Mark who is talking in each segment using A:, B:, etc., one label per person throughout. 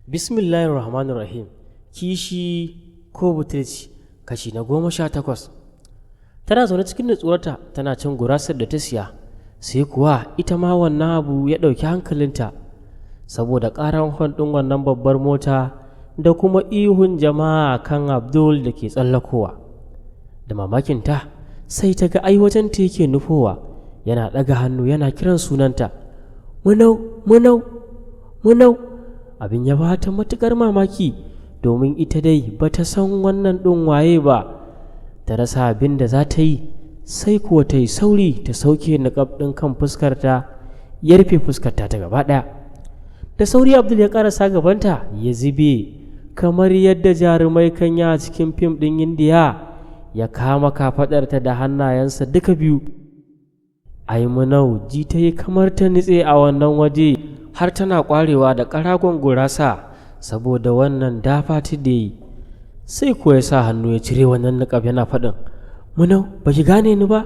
A: Bismillahir Rahmanir Rahim. Kishi ko butulci, kashi na 18. Tana zaune cikin nutsuwarta tana cin gurasar da ta siya, sai kuwa ita ma wannan abu ya ɗauki hankalinta saboda ƙaran hon ɗin wannan babbar mota da kuma ihun jama'a kan Abdul da ke tsallakowa. Da mamakinta sai ta ga ai wajen ta yake nufowa, yana ɗaga hannu yana kiran sunanta. Munau, Munau, Munau. Abin ya ba ta matuƙar mamaki, domin ita dai ba ta san wannan ɗin waye ba. Ta rasa abin da za ta yi, sai kuwa ta yi sauri ta sauke niƙab ɗin kan fuskarta, ya rufe fuskarta ta gaba ɗaya. Da sauri Abdul ya ƙarasa gabanta ya zube kamar yadda jarumai kan yi a cikin fim ɗin Indiya, ya kama kafaɗarta da hannayensa duka biyu. Ai Munau ji ta yi kamar ta nutse a wannan waje, har tana ƙwarewa da ƙaragon gurasa saboda wannan dafa ta da yi. Sai kuwa ya sa hannu ya cire wannan niƙab yana faɗin, Munau, ba ki gane ni ba?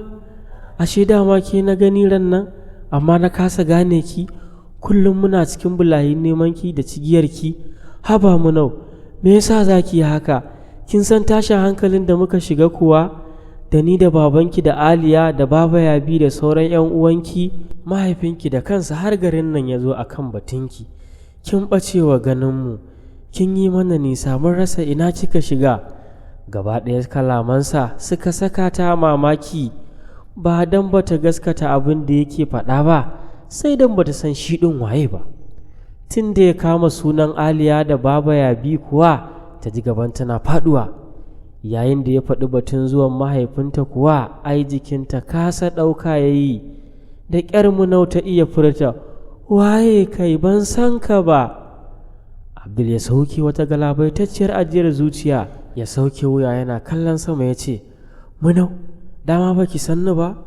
A: Ashe dama ke na gani ran nan, amma na kasa gane ki. Kullum muna cikin bulayin neman ki da cigiyar ki. Haba Munau, me yasa za ki yi haka? Kin san tashin hankalin da muka shiga kuwa? Da ni da babanki da Aliya da Baba Yabi da sauran 'yan uwanki, mahaifinki da kansa har garin nan ya zo a kan batunki. Kin ɓace wa ganinmu, kin yi mana nisa, mun rasa ina kika shiga. Gaba ɗaya kalamansa suka saka ta mamaki, ba don bata gaskata abin da yake faɗa ba, sai don bata san shi ɗin waye ba. Tun da ya kama sunan Aliya da Baba Yabi kuwa ta ji gaban tana faɗuwa. Yayin da ya faɗi batun zuwan mahaifinta kuwa, ai jikinta kasa ɗauka ya yi. Da ƙyar Munau ta iya furta, waye kai, ban san ka ba. Abdul ya sauke wata galabaitacciyar ajiyar zuciya, ya sauke wuya yana kallon sama ya ce, Munau, dama ba ki san ni ba,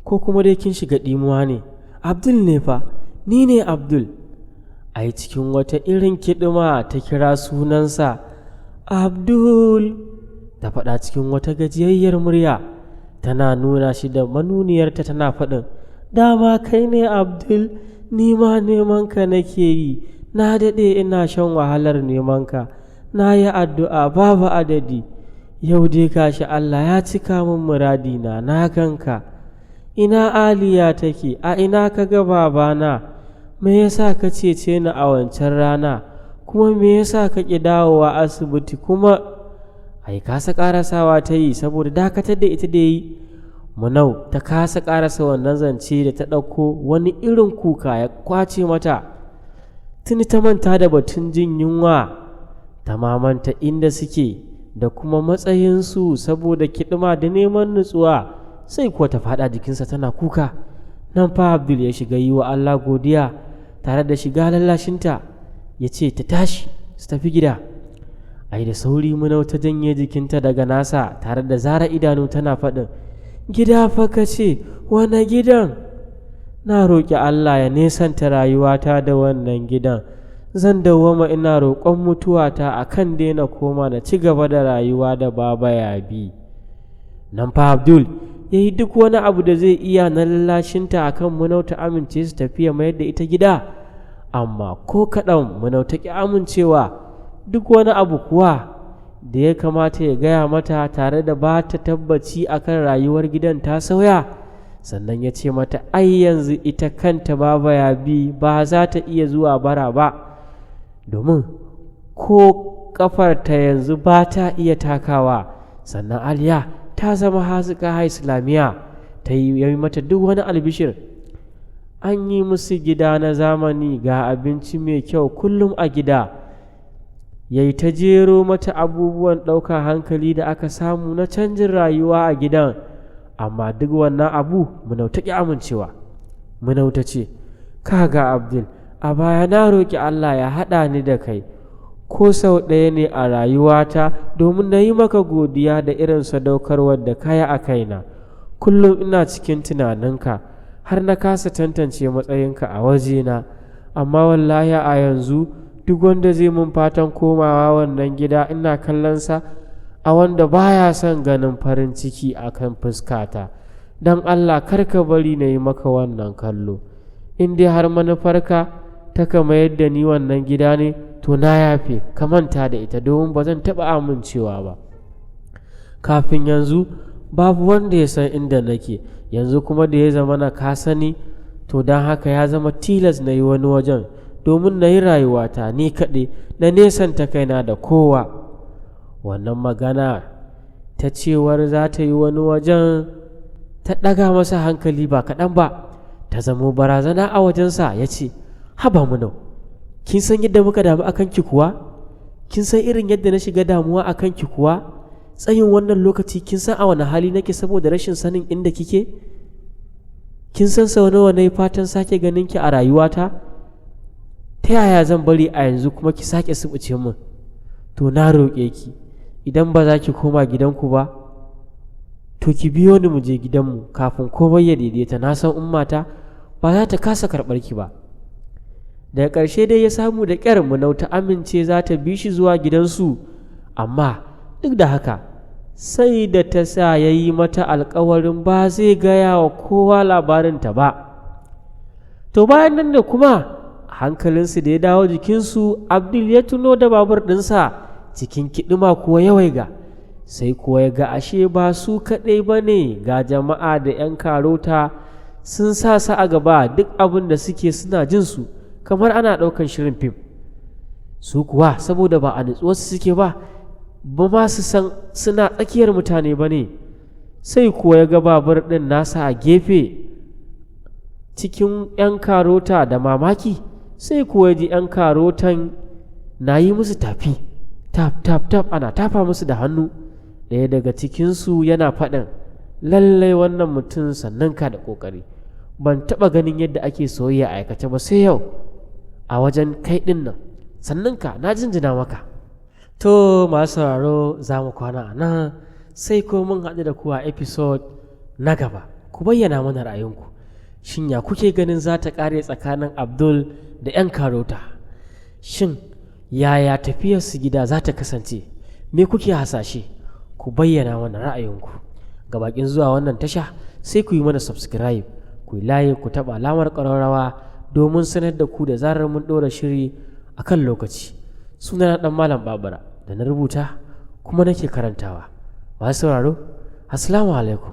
A: ko kuma dai kin shiga ɗimuwa ne? Abdul ne fa, ni ne Abdul. Ai cikin wata irin kiɗima ta kira sunansa, Abdul. Ta faɗa cikin wata gajiyayyar murya, tana nuna shi da manuniyarta tana faɗin, dama kai ne Abdul, ni ma neman ka nake yi, na daɗe ina shan wahalar neman ka, na yi addu'a babu adadi, yau dai gashi Allah ya cika min muradina, na ganka. Ina Aliya take, a ina ka ga babana? Me yasa ka cece ni a wancan rana, kuma me yasa ka ƙi dawowa asibiti? Kuma ai kasa ƙarasawa ta yi saboda dakatar da ita da yi. Munau ta kasa ƙarasa wannan zance da ta ɗauko, wani irin kuka ya kwace mata. Tuni ta manta da batun jin yunwa, ta mamanta inda suke da kuma matsayinsu saboda kiɗima da neman nutsuwa, sai kuwa ta faɗa jikinsa tana kuka. Nan fa Abdul ya shiga yi wa Allah godiya tare da shiga lallashinta, ya ce ta tashi su tafi gida. Ai da sauri Munau ta janye jikinta daga nasa tare da zara idanu tana faɗin, gida fa ka ce, wane gidan? Na roƙi Allah ya nesanta rayuwata da wannan gidan. Zan dawwama ina roƙon mutuwata a kan daina koma na ci gaba da rayuwa da Baba Yabi. Nan fa Abdul ya yi duk wani abu da zai iya na lallashinta a kan Munau ta amince su tafiya mayar da ita gida, amma ko kaɗan Munau ta ƙi amincewa. Duk wani abu kuwa da ya kamata ya gaya mata tare da ba ta tabbaci akan rayuwar gidan ta sauya. Sannan ya ce mata ai yanzu ita kanta Baba Yabi ba za ta iya zuwa bara ba, domin ko ƙafarta yanzu ba ta iya takawa. Sannan Aliya ta zama hazika Islamiyya, ta yi mata duk wani albishir. An yi musu gida na zamani, ga abinci mai kyau kullum a gida. Ya yi ta jero mata abubuwan ɗaukar hankali da aka samu na canjin rayuwa a gidan, amma duk wannan abu Munau ta ƙi amincewa. Munau ta ce, kaga Abdul, a baya na roƙi Allah ya haɗa ni da kai ko sau ɗaya ne a rayuwata domin na yi maka godiya da irin sadaukarwar da ka yi a kaina. Kullum ina cikin tunaninka har na kasa tantance matsayinka a wajena, amma wallahi a yanzu duk wanda zai mun fatan komawa wannan gida ina kallonsa a wanda baya son ganin farin ciki a kan fuskata. Don Allah kar ka bari na yi maka wannan kallo. In dai har manufarka ta kama yadda ni wannan gida ne, To na yafe, ka manta da ita, domin ba zan taɓa amincewa ba. Kafin yanzu babu wanda ya san inda nake, yanzu kuma da ya zama na ka sani, to don haka ya zama tilas na yi wani wajen domin na yi rayuwata ni kaɗai, na nesanta kaina da kowa. Wannan magana ta cewar za ta yi wani wajen ta ɗaga masa hankali ba kaɗan ba, ta zamo barazana a wajensa. Ya ce, "Haba Munau, kin san yadda muka damu a kanki kuwa? Kin san irin yadda na shiga damuwa a kanki kuwa tsayin wannan lokaci? Kin san a wani hali nake saboda rashin sanin inda kike? Kin san sau nawa na yi fatan sake ganin ki a rayuwata? Ta yaya zan bari a yanzu kuma ki sake subuce min? To na roƙe ki, idan ba za ki koma gidanku ba, to ki biyo ni mu je gidanmu kafin komai ya daidaita. Na san ummata ba za ta kasa karɓar ki ba." Daga ƙarshe dai ya samu da ƙyar Munau ta amince za ta bi shi zuwa gidansu, amma duk da haka sai da ta sa ya yi mata alkawarin ba zai gaya wa kowa labarinta ba. To bayan nan da kuma hankalinsu da ya dawo jikinsu, Abdul ya tuno da babur ɗinsa. Cikin kiɗima kuwa ya waiga, sai kuwa ya ga ashe ba su kaɗai ba ne, ga jama'a da 'yan karota sun sa su a gaba, duk abin da suke suna jin su kamar ana ɗaukan shirin fim. Su kuwa saboda ba a nutsuwarsu suke ba, ba ma su san suna tsakiyar mutane ba ne. Sai kuwa ya ga babur ɗin nasa a gefe cikin 'yan karota. Da mamaki sai kuwa ji 'yan karotan na yi musu tafi, tap tap tap, ana tafa musu da hannu. Ɗaya daga cikinsu yana faɗin, "Lallai wannan mutum sannan ka da ƙoƙari. Ban taɓa ganin yadda ake soyayya a aikace ba sai yau a wajen kai ɗin nan. Sannan ka, na jinjina maka." To masu sauraro, za mu kwana a nan, sai ko mun haɗu da ku a episode na gaba. Ku bayyana mana ra'ayinku. Shin ya kuke ganin za ta ƙare tsakanin Abdul da 'yan karota? Shin yaya tafiyarsu gida za ta kasance? Me kuke hasashe? Ku bayyana mana ra'ayinku. Ga bakin zuwa wannan tasha, sai ku yi mana subscribe, ku yi like, ku taɓa alamar ƙararrawa domin sanar da ku da zarar mun ɗora shiri a kan lokaci. Sunana Ɗan Malam Babura da na rubuta kuma nake karantawa. Masu sauraro, assalamu alaikum.